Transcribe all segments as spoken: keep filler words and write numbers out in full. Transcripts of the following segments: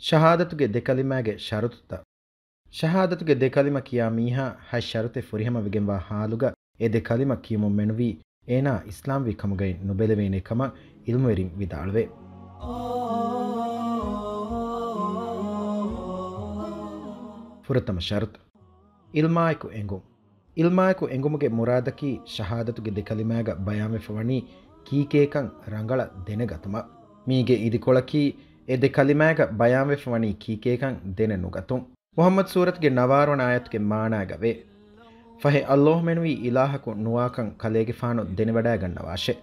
ޝަހާދަތުގެ ދެ ކަލިމާގެ ޝަރުތުތައް. ޝަހާދަތުގެ ދެ ކަލިމަ ކިޔާ މީހާ ހަތް ޝަރުތެއް ފުރިހަމަވެގެންވާ ހާލުގަ އެ ދެ ކަލިމަ ކިޔުމުން މެނުވީ އޭނާ އިސްލާމްވި ކަމުގައި ނުބެލެވޭނެ ކަމަށް ޢިލްމުވެރިން ވިދާޅުވޭ. ފުރަތަމަ ޝަރުތު. ޢިލްމާއެކު އެނގުން. ޢިލްމާއެކު އެނގުމުގެ މުރާދަކީ ޝަހާދަތުގެ ދެ ކަލިމާގަ ބަޔާންވެފަ ވަނީ ކީކޭކަން ރަނގަޅަށް ދެނެގަތުމަށް. މީގެ އިދިކޮޅަކީ އެ ދެ ކަލިމާގަ ބަޔާންވެފަ ވަނީ ކީކޭކަން ދެނެ ނުގަތުން. މުޙައްމަދު ސޫރަތުގެ ނަވާރަ ވަނަ އާޔަތުގެ މާނާގަ ވޭ. ފަހެ ﷲ މެނުވީ އިލާހަކު ނުވާކަން ކަލޭގެފާނު ދެނެވަޑައިގަންނަވާށެ.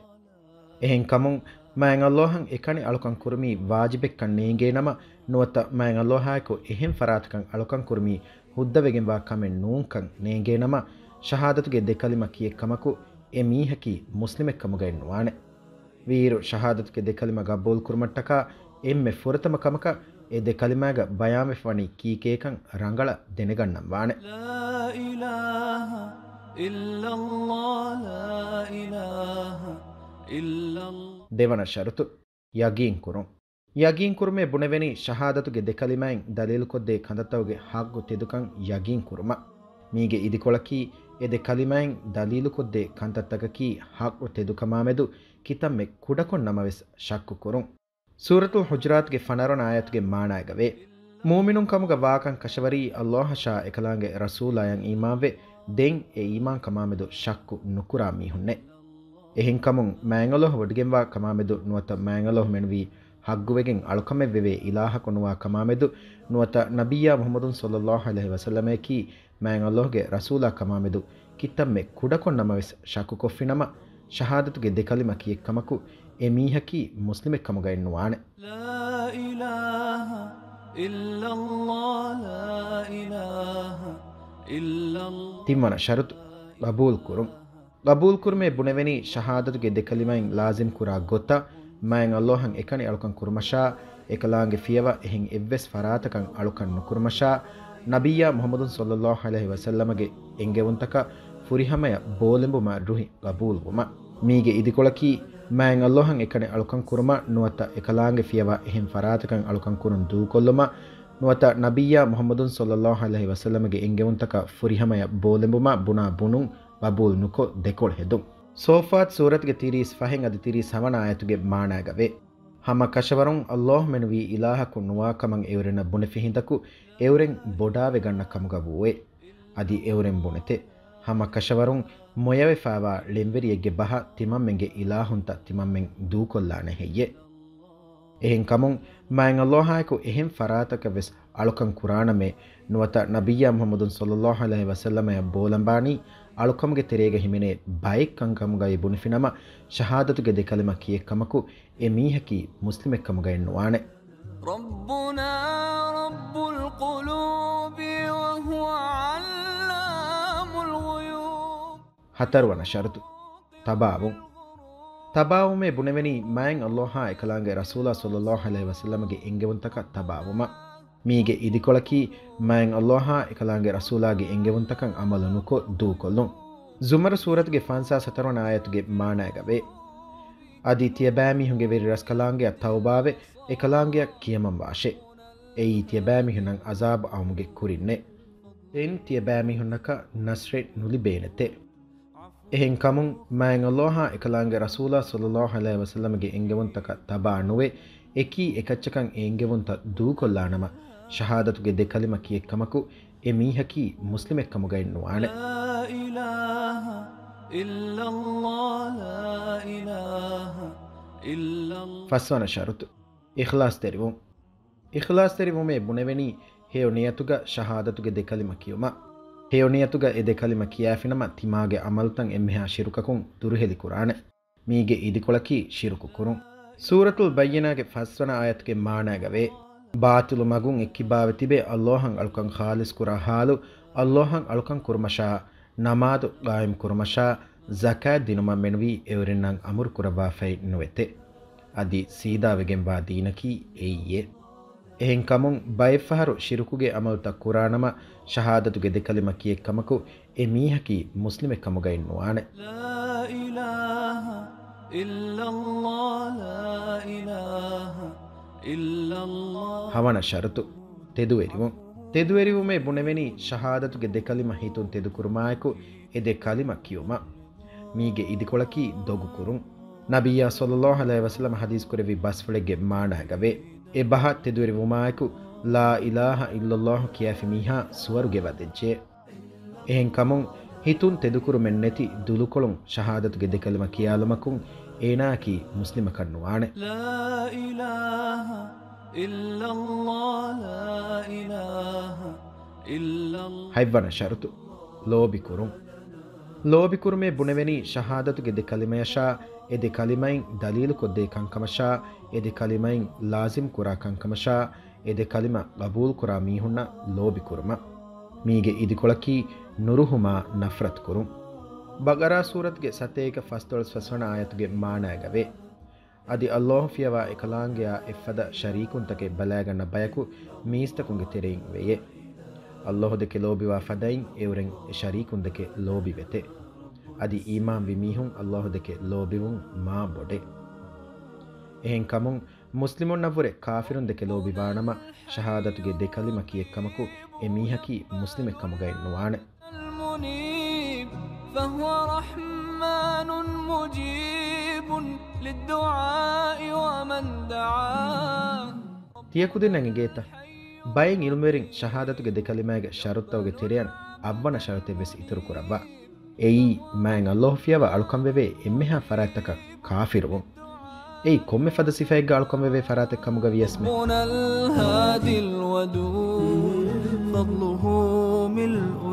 އެހެންކަމުން، މާތް ﷲއަށް އެކަނި އަޅުކަން ކުރުމީ ވާޖިބެއްކަން ނޭނގޭނަމަ، ނުވަތަ މާތް ﷲއާއެކު އެހެން ފަރާތަކަށް އަޅުކަން ކުރުމީ ހުއްދަވެގެންވާ ކަމެއް ނޫންކަން ނޭނގޭނަމަ، ޝަހާދަތުގެ ދެ ކަލިމަ ކިޔެއްކަމަކު، އެ މީހަކީ މުސްލިމެއްކަމުގައެއް ނުވާނެ. ވީއިރު، ޝަހާދަތުގެ ދެ ކަލިމަ ގަބޫލުކުރުމަށްޓަކާ އެންމެ ފުރަތަމަ ކަމަކަށް އެ ދެ ކަލިމާގަ ބަޔާންވެފަ ވަނީ ކީކޭކަން ރަނގަޅަށް ދެނެގަންނަން ވާނެ. ލާ އިލާހަ އިއްލައްލާހު، ލާ އިލާހަ އިއްލައްލާހު. ދެވަނަ ޝަރުތު، ޔަގީން ކުރުން. ޔަގީން ކުރުމޭ ބުނެވެނީ ޝަހާދަތުގެ ދެ ކަލިމައިން ދަލީލުކޮށްދޭ ކަންތައްތަކުގެ ޙައްޤު ތެދުކަން ޔަގީން ކުރުމަށް. މީގެ އިދިކޮޅަކީ އެ ދެ ކަލިމައިން ދަލީލުކޮށްދޭ ކަންތައްތަކަކީ ޙައްޤު ތެދުކަމާމެދު ކިތަންމެ ކުޑަކޮށް ނަމަވެސް ޝައްކު ކުރުން. ސޫރަތުލް ޙުޖުރާތުގެ ފަނަރަ ވަނަ އާޔަތުގެ މާނާގަވޭ. މުއުމިނުން ކަމުގަ ވާކަން ކަށަވަރީ ﷲ އަށާ އެކަލާނގެ ރަސޫލާޔަށް އީމާންވެ، ދެން އެ އީމާން ކަމާމެދު ޝައްކު ނުކުރާ މީހުންނޭ. އެހެންކަމުން މާތް ﷲ ވޮޑިގެންވާ ކަމާމެދު ނުވަތަ މާތް ﷲ މެނުވީ ޙައްޤުވެގެން އަޅުކަމެއްވެވޭ އިލާހަކު ނުވާ ކަމާމެދު ނުވަތަ ނަބިއްޔާ މުޙައްމަދު ޞައްލައްލާހު ޢަލައިހި ވަސައްލަމައަކީ މާތް ﷲގެ ރަސޫލާ ކަމާމެދު ކިތަންމެ ކުޑަކޮށް ނަމަވެސް ޝައްކުކޮށްފިނަމަ، ޝަހާދަތުގެ ދެ ކަލިމަ ކިޔެއްކަމަކު، އެ މީހަކީ މުސްލިމެއްކަމުގައެއް ނުވާނެ. ލާ އިލާހަ އިއްލައްލާހު، ލާ އިލާހަ އިއްލައްލާހު. ތިންވަނަ ޝަރުތު، ޤަބޫލުކުރުން. ޤަބޫލުކުރުމޭ ބުނެވެނީ ޝަހާދަތުގެ ދެ ކަލިމައިން ލާޒިމްކުރާ ގޮތަށް، މާތް ﷲއަށް އެކަނި އަޅުކަން ކުރުމަށާ، އެކަލާނގެ ފިޔަވަ އެހެން އެއްވެސް ފަރާތަކަށް އަޅުކަން ނުކުރުމަށާ، ނަބިއްޔާ މުޙައްމަދު ޞައްލައްލާހު ޢަލައިހި ވަސައްލަމަގެ އެންގެވުންތަކަށް ފުރިހަމަޔަށް ބޯލެނބުމަށް ރުހި ޤަބޫލުވުމަށް. މީގެ އިދިކޮޅަކީ، މާތް ﷲއަށް އެކަނި އަޅުކަން ކުރުމަށް ނުވަތަ އެކަލާނގެ ފިޔަވަ އެހެން ފަރާތަކަށް އަޅުކަން ކުރުން ދޫކޮށްލުމަށް، ނުވަތަ ނަބިއްޔާ މުޙައްމަދު ޞައްލައްލާހު ޢަލައިހި ވަސައްލަމަގެ އެންގެވުންތަކަށް ފުރިހަމަޔަށް ބޯލެނބުމަށް ބުނާ ބުނުން ޤަބޫލު ނުކޮށް ދެކޮޅު ހެދުން. ޞާއްފާތު ސޫރަތުގެ ތިރީސް ފަހެއް އަދި ތިރީސް ހަވަނަ އާޔަތުގެ މާނާގަވޭ. ހަމަ ކަށަވަރުން ﷲ މެނުވީ އިލާހަކު ނުވާ ކަމަށް އެއުރެންނަށް ބުނެފި ހިނދަކު އެއުރެން ބޮޑާވެގަންނަ ކަމުގަ ވޫއޭ. އަދި އެއުރެން ބުނެތެ. ހަމަ ކަށަވަރުން މޮޔަވެފައިވާ ޅެންވެރިއެއްގެ ބަހަށް ތިމަންމެންގެ އިލާހުންތައް ތިމަންމެން ދޫކޮށްލާނެ ހެއްޔޭ؟ އެހެންކަމުން، މާތް ﷲއާއެކު އެހެން ފަރާތަކަށް ވެސް އަޅުކަން ކުރާނަމޭ، ނުވަތަ ނަބިއްޔާ މުޙައްމަދު ޞައްލައްލާހު ޢަލައިހި ވަސައްލަމައަށް ބޯލަނބާނީ އަޅުކަމުގެ ތެރޭގަ ހިމެނޭ ބައެއްކަންކަމުގައި ބުނެފިނަމަ، ޝަހާދަތުގެ ދެ ކަލިމަ ކިޔެއްކަމަކު، އެ މީހަކީ މުސްލިމެއްކަމުގައެއް ނުވާނެ. ربنا رب القلوب وهو علام الغيوب. ހަތަރުވަނަ ޝަރުތު، ތަބާވުން. ތަބާވުމޭ ބުނެވެނީ މާތް ﷲއާ އެކަލާނގެ ރަސޫލާ ޞައްލައްލާހު ޢަލައިހި ވަސައްލަމަގެ އެންގެވުންތަކަށް ތަބާވުމަށް. މީގެ އިދިކޮޅަކީ، މާތް ﷲއާ އެކަލާނގެ ރަސޫލާގެ އެންގެވުންތަކަށް ޢަމަލު ނުކޮށް ދޫކޮށްލުން. ޒުމަރު ސޫރަތުގެ ފަންސާސް ހަތަރުވަނަ އާޔަތުގެ މާނާގަވޭ. އަދި ތިޔަބައިމީހުންގެ ވެރިރަސްކަލާނގެއަށް ތައުބާވެ، އެކަލާނގެއަށް ކިޔަމަންވާށޭ. އެއީ ތިޔަބައިމީހުންނަށް ޢަޒާބު އައުމުގެ ކުރިންނޭ. ދެން ތިޔަބައިމީހުންނަކަށް ނަޞްރެއް ނުލިބޭނެތެ. އެހެންކަމުން، މާތް ﷲއާ އެކަލާނގެ ރަސޫލާ ޞައްލައްލާހު ޢަލައިހި ވަސައްލަމަގެ އެންގެވުންތަކަށް ތަބާ ނުވެ، އެކީ އެކައްޗަކަށް އެ އެންގެވުންތައް ދޫކޮށްލާނަމަ، ޝަހާދަތުގެ ދެ ކަލިމަ ކިޔެއްކަމަކު، އެ މީހަކީ މުސްލިމެއްކަމުގައެއް ނުވާނެ. ލާ އިލާހަ އިއްލައްލާހު، ލާ އިލާހަ އިއްލައްލާހު. ފަސްވަނަ ޝަރުތު، އިޚްލާޞްތެރިވުން. އިޚްލާޞްތެރިވުމޭ ބުނެވެނީ، ހެޔޮ ނިޔަތުގަ ޝަހާދަތުގެ ދެ ކަލިމަ ކިޔުމަށް. ހެޔޮ ނިޔަތުގަ އެ ދެ ކަލިމަ ކިޔާފިނަމަ، ތިމާގެ ޢަމަލުތައް އެންމެހާ ޝިރުކަކުން ދުރުހެލިކުރާނެ. މީގެ އިދިކޮޅަކީ ޝިރުކު ކުރުން. ސޫރަތުލް ބައްޔިނާގެ ފަސްވަނަ އާޔަތުގެ މާނާގަވޭ. ބާޠިލު މަގުން އެއްކިބާވެ ތިބެ، ﷲއަށް އަޅުކަން ޚާލިޞްކުރާ ޙާލު، ﷲއަށް އަޅުކަން ކުރުމަށާ، ނަމާދު ޤާއިމް ކުރުމަށާ، ޒަކާތް ދިނުމަށް މެނުވީ އެއުރެންނަށް އަމުރު ކުރައްވާފައި ނުވެތެ. އަދި ސީދާވެގެންވާ ދީނަކީ އެއީއޭ. އެހެންކަމުން ބައެއްފަހަރު ޝިރުކުގެ ޢަމަލުތައް ކުރާނަމަ، ޝަހާދަތުގެ ދެ ކަލިމަ ކިޔެއްކަމަކު، އެ މީހަކީ މުސްލިމެއްކަމުގައެއް ނުވާނެ. ލާ އިލާހަ އިއްލައްލާހު، ލާ އިލާހަ ހަވަނަ ޝަރުތު، ތެދުވެރިވުން. ތެދުވެރިވުމޭ ބުނެވެނީ ޝަހާދަތުގެ ދެ ކަލިމަ ހިތުން ތެދުކުރުމާއެކު އެ ދެ ކަލިމަ ކިޔުމަށް. މީގެ އިދިކޮޅަކީ ދޮގުކުރުން. ނަބިއްޔާ ޞައްލައްލާހު ޢަލައިހި ވަސައްލަމަ ޙަދީޘް ކުރެއްވި ބަސްފުޅެއްގެ މާނައިގަވޭ، އެ ބަހަށް ތެދުވެރިވުމާއެކު، ލާ އިލާހަ އިއްލައްލާހު ކިޔާފި މީހާ ސުވަރުގެ ވަދެއްޖެ. އެހެންކަމުން، ހިތުން ތެދުކުރުމެއްނެތި ދުލުކޮޅުން ޝަހާދަތުގެ ދެ ކަލިމަ ކިޔާލުމަކުން އޭނާއަކީ މުސްލިމަކަށް ނުވާނެ. ލާ އިލާހަ އިއްލައްލާހު، ލާ އިލާހަ އިއްލައްލާހު. ހަތްވަނަ ޝަރުތު، ލޯބިކުރުން. ލޯބިކުރުމޭ ބުނެވެނީ ޝަހާދަތުގެ ދެ ކަލިމަޔަށާ، އެ ދެ ކަލިމައިން ދަލީލުކޮށްދޭ ކަންކަމަށާ، އެ ދެ ކަލިމައިން ލާޒިމް ކުރާ ކަންކަމަށާ، އެ ދެ ކަލިމަ ގަބޫލުކުރާ މީހުންނަށް ލޯބިކުރުމަށް. މީގެ އިދިކޮޅަކީ ނުރުހުމާ ނަފްރަތުކުރުން. ބަގަރާ ސޫރަތުގެ ސަތޭކަ ފަސްދޮޅަސް ފަސްވަނަ އާޔަތުގެ މާނައިގަވޭ، އަދި އައްލާހު ފިޔަވާ އެކަލާނގެއާ އެއްފަދަ ޝަރީކުންތަކެއް ބަލައިގަންނަ ބަޔަކު މީސްތަކުންގެ ތެރެއިން ވެޔޭ. އައްލާހު ދެކެ ލޯބިވާ ފަދައިން އެއުރެން އެ ޝަރީކުންދެކެ ލޯބިވެތެ. އަދި އީމާންވި މީހުން އައްލާހު ދެކެ ލޯބިވުން މާ ބޮޑެ. އެހެންކަމުން، މުސްލިމުންނަށްވުރެ ކާފިރުން ދެކެ ލޯބިވާނަމަ، ޝަހާދަތުގެ ދެ ކަލިމަ ކިޔެއްކަމަކު، އެ މީހަކީ މުސްލިމެއްކަމުގައި ނުވާނެ. المنيب، فهو رحمن مجيب للدعاء ومن دعاه. ތިޔަކުދިންނަށް އެނގޭތަ؟ ބައެއް ޢިލްމުވެރިން ޝަހާދަތުގެ ދެ ކަލިމާގެ ޝަރުތުތަކުގެ ތެރެއަށް އަށްވަނަ ޝަރުތެއްވެސް އިތުރުކުރައްވާ. އެއީ، މާތް އައްލާހު ފިޔަވާ އަޅުކަންވެވޭ އެންމެހާ ފަރާތްތަކަށް ކާފިރުވުން. އެއީ، ކޮންމެ ފަދަ ސިފައެއްގަ އަޅުކަންވެވޭ ފަރާތެއް ކަމުގަ ވިޔަސްމެ. ربنا الهادي الودود، فضله ملء